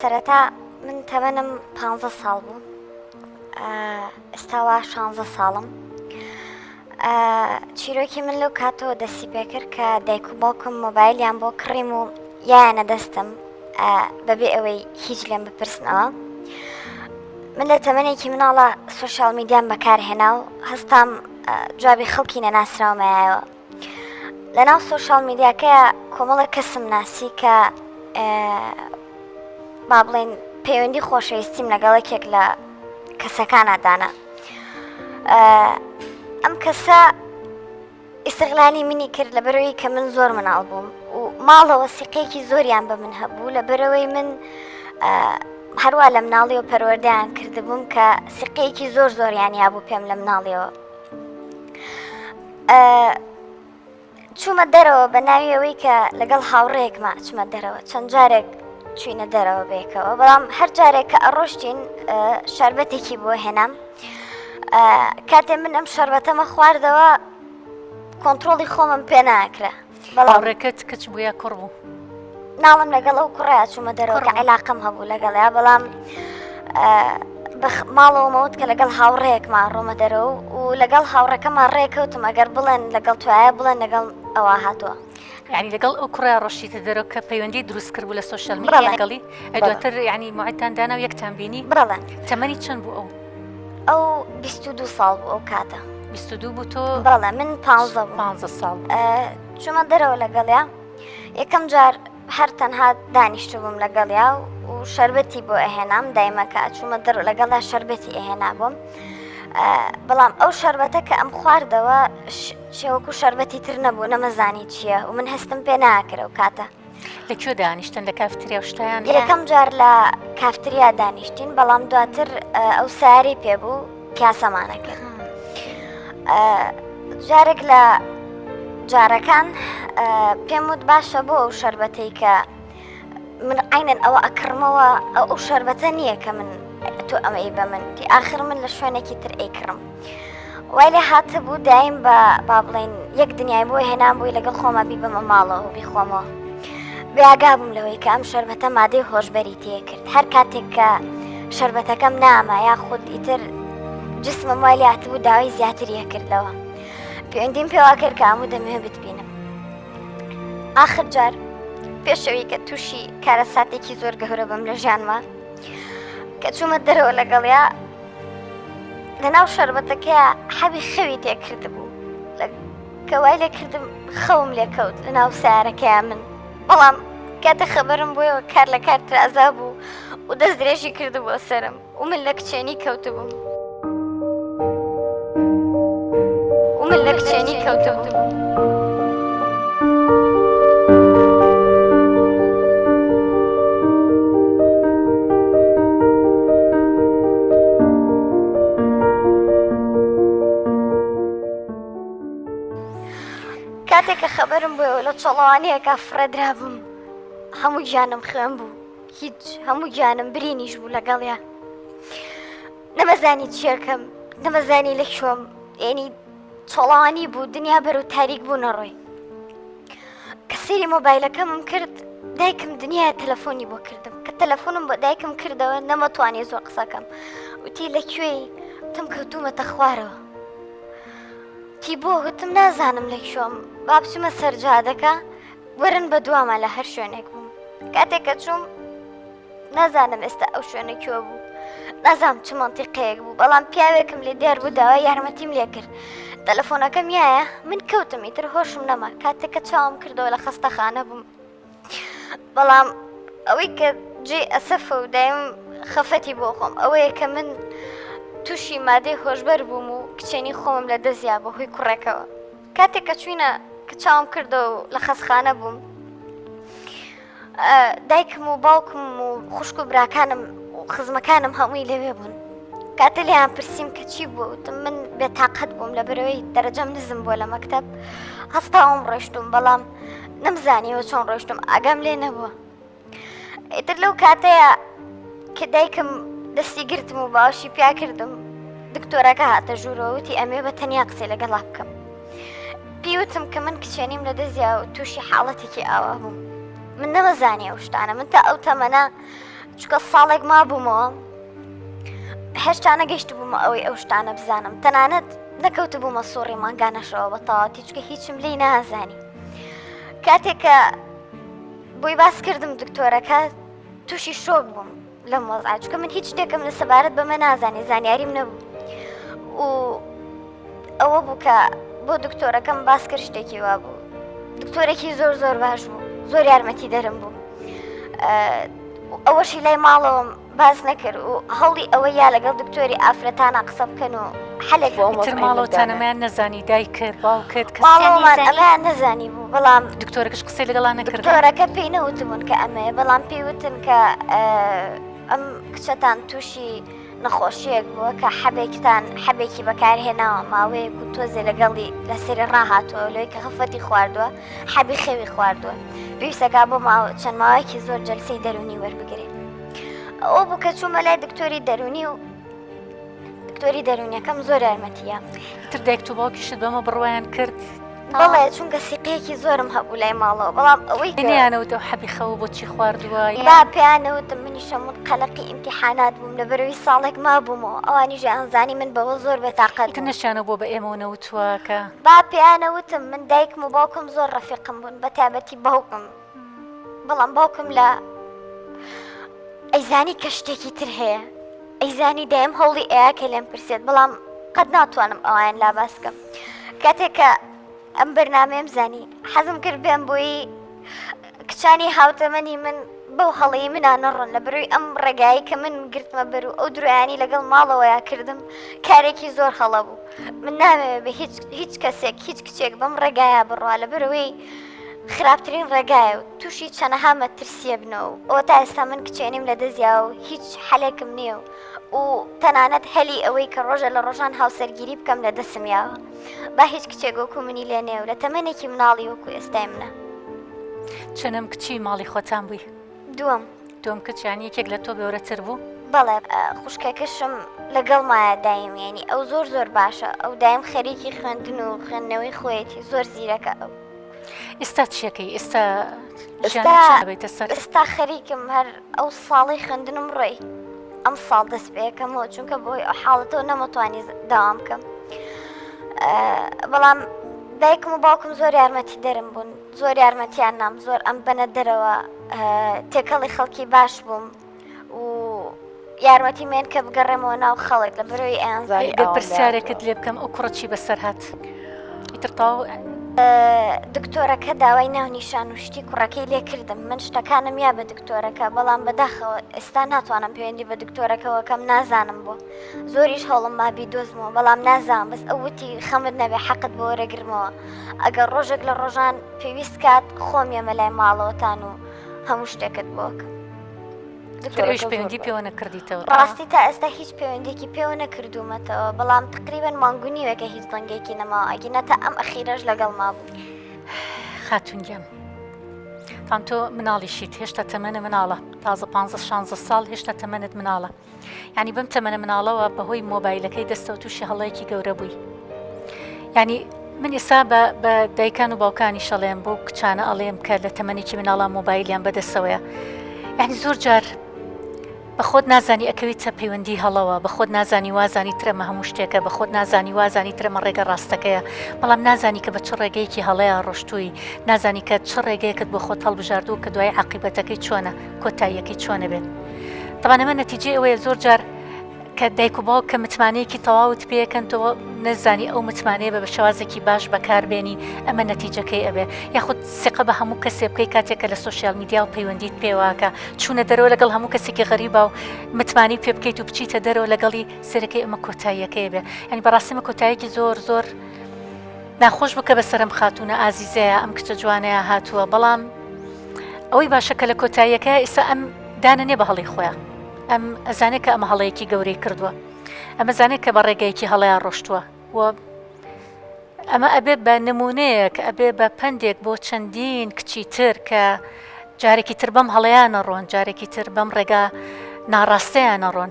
سەرەتا من تەمەنم پانزە ساڵ بوو ئێستا وا شانزە ساڵم چیرۆکی من لەو کاتەوە دەستی پێکرد کە دایک و باوکم مۆبایلیان بۆ کڕیم و یایانە دەستم بەبێ ئەوەی هیچ لێم بپرسنەوە من لە تەمەنێکی مناڵە سۆشیال میدیام بەکارهێنا و هەستام جوابی خەڵکی نەناسراومایەوە لەناو سۆشیال میدیاکەیا کۆمەڵێک کەسم ناسی کە با بڵێن پەیوەندی خۆشەویستیم لەگەڵ یەکێک لە کەسەکانە دانا ئەم کەسە ئیسغلالی منی کرد لە بەرەوەی کە من زۆر مناڵ بووم و ماڵەوە سیقێکی زۆریان بە من هەبوو لە بەرەوەی من هەروە لە مناڵیەوە پەروەردەیان کردبووم کە سیقەیەکی زۆر زۆریان یابوو پێم لە مناڵیەوە چوومە دەرەوە بە ناوی ئەوەی کە لەگەڵ هاوڕێیەکما چمە دەرەوە چەند جارێک چوینە دەرەوە بێکەوە بەڵام هەر جارێک کە ئەڕۆشتین شربەتێکی بۆ هێنام کاتێ من ئەم شربەتەمە خواردەوە کۆنتترۆڵی خۆمم پێ ناکرا بەڵام ڕێکەت کچ بوو یا کوڕ بوو ناڵم لەگەڵ ئەو کوڕە چوومە دەرەوە کە عیلاقەم هەبوو لەگەڵیا بەڵام ماڵەوەمەوت کە لەگەڵ هاوڕێکمان ڕۆمە دەرەوە و لەگەڵ هاوڕەکەمان ڕێکەوتم ئەگەر بڵێن لەگەڵ توایە بڵێن لەگەڵ ئەوە هاتووە. یعنی لەگەڵ ئەو کوڕە ڕۆشتیتە دەرەوە کە پەیوەندی دروست کرد بوو لە سۆشیال میدیا لەگەڵی دواتر یعنی موعدتان دانا و یەکتان بینی بەڵێ تەمەنی چەند بوو ئەو ئەو 22 ساڵ بوو ئەو کاتە 22 بوو تۆ بەڵێ من 15 بوو 15 ساڵ چوومە دەرەوە لەگەڵیا یەکەم جار هەر تەنها دانیشتبووم لەگەڵیا و شەربەتی بۆ ئەهێنام دایمە کە ئەچوومە دەرەوە لەگەڵدا شەربەتی ئەهێنا بۆم بەڵام ئەو شەربەتە کە ئەم خواردەوە شێوەکو شەربەتی تر نەبوو نەمەزانی چییە و من هەستم پێ ناکرە و کاتە لە کوێ دانیشتن لە کافتریا و شتیان یەکەم جار لە کافتریا دانیشتین بەڵام دواتر ئەو ساری پێ بوو پیاسەمانە کرد جارێک لە جارەکان پێم وت باشە بۆ ئەو شەربەتەی کە من عینەن ئەوە ئەکڕمەوە ئەو ئەو شەربەتە نییە کە من تۆ ئەمەی بە من تی ئاخر من لە شوێنێکی تر ئەیکڕم وای لێ هاتبوو دایم بە با بڵێن یەک دنیای بۆ هێنام بووی لەگەڵ خۆمە بیبەمە ماڵەوە و بیخۆمەوە بێئاگا بووم لەوەی کە ئەم شەربەتە مادەی هۆشبەری تێکرد هەر کاتێک کە شەربەتەکەم ناما یاخود ئیتر جسمم وای لێ هاتبوو داوای زیاتری ئەکرد لەوە پەیوەندیم پێوە کرد کە ئەموو دەمەوێ بتبینم ئاخر جار پێشەوەی کە تووشی کارەساتێکی زۆر گەورە بم لە ژیانما کە چوومە دەرەوە لەگەڵیا لەناو شەربەتەکەیا حەبی خەوی تێکردبوو کە وای لێ کردم خەوم لێ کەوت لە ناو سیارەکەیا من بەڵام کاتە خەبەرم بۆیەوە کار لە کار ترازا بوو و دەست درێژی کردبووە سەرم و من لە کچێنی کەوتبووم و من لە کچێنی کەوتبووم. کاتێک کە خەبەرم بۆیەوە لە چۆڵەوانیەکە فڕێدرابووم هەموو گیانم خوێن بوو هیچ هەموو گیانم برینیش بوو لەگەڵیا نەمەزانی چیەکەم نەمەزانی لە کوێم یعنی چۆڵەوانی بوو دنیا بەرەو تاریک بوو نەڕۆی کە سەیری مۆبایلەکەمم کرد دایکم دنیای تەلەفۆنی بۆ کردم کە تەلەفۆنم بۆ دایکم کردەوە نەمەتوانی زۆر قسەکەم وتی لە کوێی وتم کەوتومەتە خوارەوە تی بۆ وتم نازانم لە کوێم با بچمە سەر جادەکە وەرن بە دواما لە هەر شوێنێک بووم کاتێک کە چووم نازانم ئێستا ئەو شوێنە کوێ بوو نازانم چ مەنتیقەیەک بوو بەڵام پیاوێکم لێ دیار بوو داوای یارمەتیم لێ کرد تەلەفۆنەکەم یایە من کەوتم ئیتر هۆشم نەما کاتێک کە چاوم کردەوە لە خەستەخانە بووم بەڵام ئەوەی کە جێ ئەسەفە و دایم خەفەتی بۆ خۆم ئەوەیە کە من تووشی مادەی هۆشبەر بووم و کچێنی خۆمم لە دەستیا بە هۆی کوڕێکەوە کاتێک کە چوینە کە چاوم کردەوە و لە خەستخانە بووم دایکم و باوکم و خوشک و براکانم و خزمەکانم هەمووی لەوێ بوون کاتە لێیان پرسییم کە چی بوو وتم من بێتاقەت بووم لە بەرەوەی دەرەجەم نزم بووە لە مەکتب هەستاوم ڕۆشتم بەڵام نەمزانیەوە چۆن ڕۆشتم ئاگام لێ نەبووە ئیتر لەو کاتەیە کە دایکم دەستی گرتم و باوەشی پیا کردم دکتۆرەکە هاتە ژوورەوە وتی ئەمێ بە تەنیا قسەی لەگەڵا بکەم پیوتم کە من کچێنیم لە دەستیا و تووشی حاڵەتێکی ئاوا بووم من نەمەزانی ئەو شتانە من تا ئەو تەمەنە. چونکە ساڵێک مابوومەوە هێشتا نەگەیشتبوومە ئەوەی ئەو شتانە بزانم تەنانەت نەکەوتبوومە سوڕی مانگانەشەوە بە تەواوەتی چونکە هیچم لێی نازانی کاتێک کە بۆی باس کردم دکتۆرەکە تووشی شۆک بووم لەم وەزعە چونکە من هیچ شتێکم لە سەبارەت بەمە نازانی زانیاریم نەبوو و ئەوە بوو کە بۆ دکتۆرەکەم باس کرد شتێکی وا بوو دکتۆرێکی زۆر زۆر باش بوو زۆر یارمەتی دەرم بوو ئەوەشی لای ماڵەوەم باس نەکرد و هەوڵی ئەوە یا لەگەڵ دکتۆری ئافرەتانە قسە بکەن و حەلێک بۆ ئیتر ماڵەوەتان ئەمەیان نەزانی دایکت باوکت کەس ماڵەوەمان ئەمەیان نەزانی بوو بەڵام دکتۆرەکەش قسەی لەگەڵا نەکرد دکتۆرەکە پێی نەوتبوون کە ئەمەیە بەڵام پێی وتن کە ئەم کچەتان تووشی نەخۆشیەک بووە کە حەبێکتان حەبێکی بەکارهێناوە ماوەیەک و تۆزێ لەگەڵی لەسەری ڕاهاتووە لەوەی کە خەفەتی خواردووە حەبی خەوی خواردووە پێویستەکە بۆ ماوە چەند ماوەیەکی زۆر جەلسەی دەرونی وەربگرێ ئەوە بوو کە چوومە لای دکتۆری دەرونی و دکتۆری دەرونیەکەم زۆر یارمەتیە تر دایکت و باوکیشت بەمە بڕوایان کرد بەڵێ چونکە سیقەیەکی زۆرم هەبوو لای ماڵەوە بەڵام ئەوەی کە نەیانەوت ئەو حەبی خەوە بۆچی خواردووە با پێیانەوتم منیشە من قەلەقی ئیمتیحانات بووم لەبەرەوەی ساڵێک مابوومەوە ئەوانیش ئەیانزانی من بەوە زۆر بێتاقەت ئیتر بووم. نەشیانەوە بۆ بە ئێمەوە نەوتووە کە. با پێیانەوتم من دایکم و باوکم زۆر ڕەفیقم بوون بە تایبەتی باوکم بەڵام باوکم لە ئەیزانی کە شتێکی تر هەیە ئەیزانی دایم هەوڵی ئەیا کە لێم پرسێت بەڵام قەت ناتوانم ئەویان لا باس کەم کاتێک کە ئەم بەرنامەیەم زانی حەزم کرد بێم بۆی کچانی هاوتەمەنی من بەو هەڵەی منا نەڕۆن لە بەرەوەی ئەم ڕێگایی کە من گرتمە بەر و ئەو درۆیانی لەگەڵ ماڵەوەیا کردم کارێکی زۆر هەڵە بوو من نامەوێ بە هیچ هیچ کەسێک هیچ کچێک بەم ڕێگایە بڕوا لە بەرەوەی خراپترین ڕێگایە و تووشی چەنەها مەترسیە بنەوە و ئەوە تا ئێستا من کچێنیم لە دەستیا و هیچ حەلێکم نییە و و تەنانەت هەلی ئەوەی کە ڕۆژە لە ڕۆژان هاوسەرگیری بکەم لە دەسم یاوە با هیچ کچێک وەکو منی لێ نێ و لە تەمەنێکی مناڵی وەکو ئێستای منە. چەنەم کچی ماڵی خۆتان بووی؟ دووەم. دووەم کچ یانی یەکێک لە تۆ گەورەتر بوو؟ بەڵێ خوشکەکەشم لەگەڵمایە دایم یانی ئەو زۆر زۆر باشە ئەو دایم خەریکی خوێندن و خوێندنەوەی خۆیەتی زۆر زیرەکە ئەو. ئێستا چیەکەی ئێستا ئێستا خەریکم هەر ئەو ساڵی خوێندنم ڕۆی ئەم ساڵ دەست پێەکەمەوە چونکە بۆی ئەو حاڵەتەوە نەمەتوانی داوام بکەم بەڵام دایکم و باوکم زۆر یارمەتی دەرم بوون زۆر یارمەتیان نام زۆر ئەم بەنە دەرەوە تێکەڵی خەڵکی باش بووم و یارمەتی مێن کە بگەڕێمەوە ناو خەڵک لە برۆی ئەیانزانی ئەگەر پرسیارێکت لێ بکەم ئەو کوڕە چی بەسەر هات ئیتر تەواو دکتۆرەکە داوای ناونیشان و شتی کوڕەکەی لێ کردم من شتەکانم یا بە دکتۆرەکە بەڵام بەداخەوە ئێستا ناتوانم پەیوەندی بە دکتۆرەکەوە کەم نازانم بۆ زۆریش هەوڵم ما بیدۆزمەوە بەڵام نازانم بەس ئەو وتی خەمت نەبێ حەقت بۆ وەرەگرمەوە ئەگەر ڕۆژێک لە ڕۆژان پێویست کات خۆم یەمە لای ماڵەوەتان و هەموو شتێکت بۆ کەم. دکتۆر ئەویش پەیوەندی پێوە نەکردیتەوە؟ ڕاستی تا ئێستا هیچ پەیوەندێکی پێوە نەکردوومەتەوە بەڵام تقریبا مانگ و نیوێکە هیچ دەنگێکی نەماوە ئەگینا تا ئەم ئەخیرەش لەگەڵ مابوو. خاتون گیان تام تۆ مناڵیشیت هێشتا تەمەنە مناڵە تازە پ شانزە ساڵ هێشتا تەمەنت مناڵە یانی بەم تەمەنە مناڵەوە بەهۆی مۆبایلەکەی دەستەوە تووشی هەڵەیەکی گەورە بووی یعنی من ئێستا بە بە دایکان و باوکانی شەڵێم بۆ کچانە ئەڵێم کە لە تەمەنێکی مناڵا مۆبایلیان بەدەستەوەیە یعنی زۆر جار بە خۆت نازانی ئەکەویتە پەیوەندی هەڵەوە بە خۆت نازانی وازانی ترەمە هەموو شتێکە بە خۆت نازانی وازانی ترەمە ڕێگە ڕاستەکەیە بەڵام نازانی کە بە چ ڕێگەیەکی هەڵەیە ڕۆشتووی نازانی کە چ ڕێگەیەکت بۆ خۆت هەڵبژاردوو کە دوای عقیبەتەکەی چۆنە کۆتاییەکەی چۆنە بێت تەبان ئەمە نەتیجەی ئەوەیە زۆر جار کە دایک و باوک کە متمانەیەکی تەواوت پێەکەن تۆ نەزانی ئەو متمانەیە بە شێوازێکی باش بەکاربێنی ئەمە نەتیجەکەی ئەبێ یاخود سقە بە هەموو کەسێ بکەی کاتێک کە لە social media و پەیوەندیت پێواکە چوونە دەرەوە لەگەڵ هەموو کەسێکی غەریبا و متمانی پێ بکەیت و بچیتە دەرەوە لەگەڵی سەرەکەی ئەمە کۆتاییەکەی بێ یعنی بەڕاستی مە کۆتاییەکی زۆر زۆر ناخۆش بوو کە بەسەر ئەم خاتوونە ئازیزەیە ئەم کچە جوانەیە هاتووە بەڵام ئەوەی باشە کە لە کۆتاییەکە ئێستا ئەم دانە نێ بە هەڵی خۆیان ئەم ئەزانێت کە ئەمە هەڵەیەکی گەورەی کردووە ئەمە زانێت کە بە ڕێگەیەکی هەڵەیە ڕۆشتووە و ئەمە ئەبێ بە نمونەیەک ئەبێ بە پەندێک بۆ چەندین کچی تر کە جارێکی تر بەم هەڵەیان نەڕۆن جارێکی تر بەم ڕێگا ناڕاستەیان نەڕۆن.